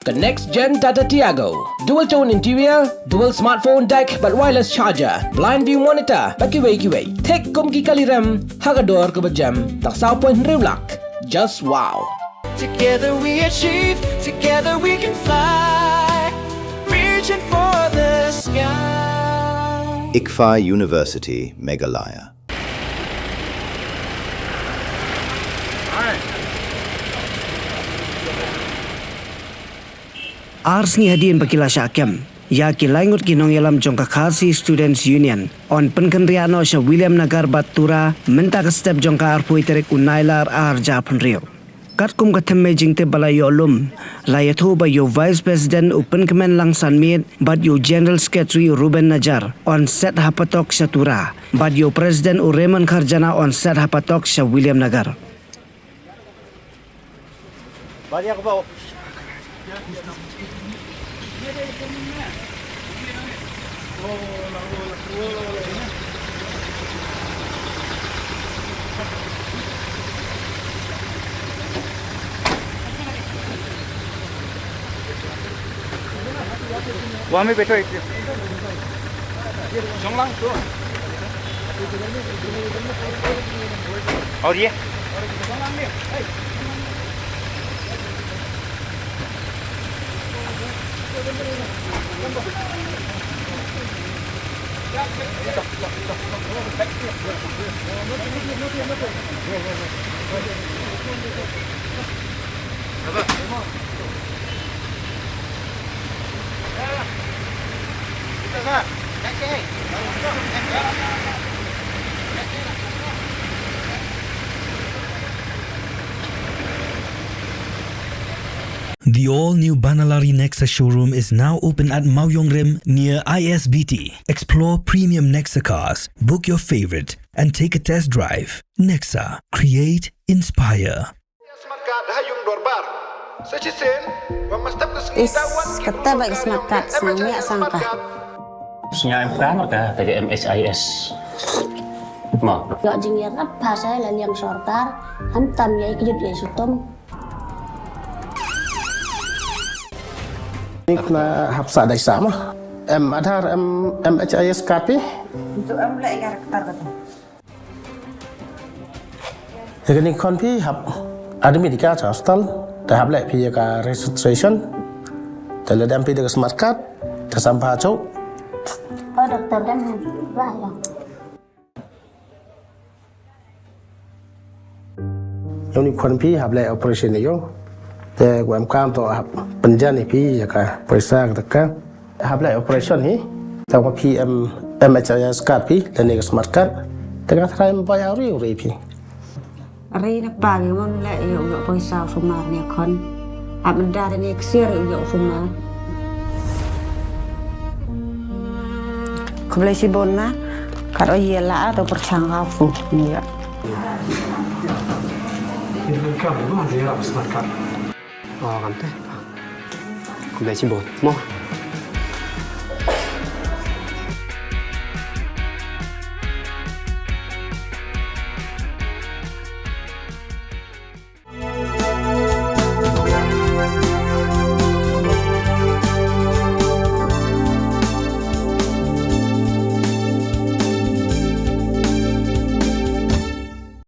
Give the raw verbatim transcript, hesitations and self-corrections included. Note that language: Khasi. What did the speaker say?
The next gen Tata Tiago. Dual tone interior, dual smartphone deck bad wireless charger, blind view monitor bad kiwei kiwei. Thik kum ki kali rem ha ka dor kaba jem, tang saw point hynriew lak. Just wow. Together we achieve, together we can fly, reaching for the sky. ICFAI University, Meghalaya. Ar sngi hadien ba ki la shah kem, ïa ki lai ngut ki nongïalam jong ka Khasi Students Union yn pynkynriah noh sha Williamnagar bad Tura mynta ka step jong ka arphew tarik u Nailar ar hajar arphew hynriew. Katkum ka theme jingtip ba la ïoh lum, la ïathuh ba ïa u Vice President u Pynkmenlang Sanmiet bad ïa u General Secretary u Ruben Najar yn set ha Patok sha Tura, bad ïa u President u Raymond Kharjana yn set ha Patok sha Williamnagar. वहाँ में बैठो एक। और ये। The all-new Banalari Nexa showroom is now open at Mawïong Rim near I S B T. Explore premium Nexa cars, book your favorite, and take a test drive. Nexa, create, inspire. Is kata ba ka smart card sngewbha sngewbha. Sngewbha marka ka M H I S. Mo. Ïoh jingïarap ha sa la liang sorkar, ham tam ïa ki jut ïa sutum. Ni kena hap sa dai sa ma. Em Aadhaar, em M H I S card phi. Itu em leh ïa rektar kata. Ïa kane khon phi hap admit ïa ka cha hospital, te hap leh phi ïa ka registration, te lada em phi da ka smart card, te sam pha chok. Oh, doctor dang bah ïa. Ïa une khon phi hap leh operation ïa u. Te u em kam to hap pynjan ïa phi ïa ka poisa ka taka. Hap leh operation hi. Tang ba phi em M H I S card phi, lane ka smart card. Te ka tharai em bai auri uri phi. Ri na pa ngi mon leh ïa u ïoh poisa u sumar ne khon. Hap menda ne ksiar ïa u ïoh u sumar. Khublei shibun ma. Kat o ïa la to pyrshang ka fu. Ïa. Ïa ka bu ma ïa la smart card. Oh, kan te. Khublei shibun. Mo.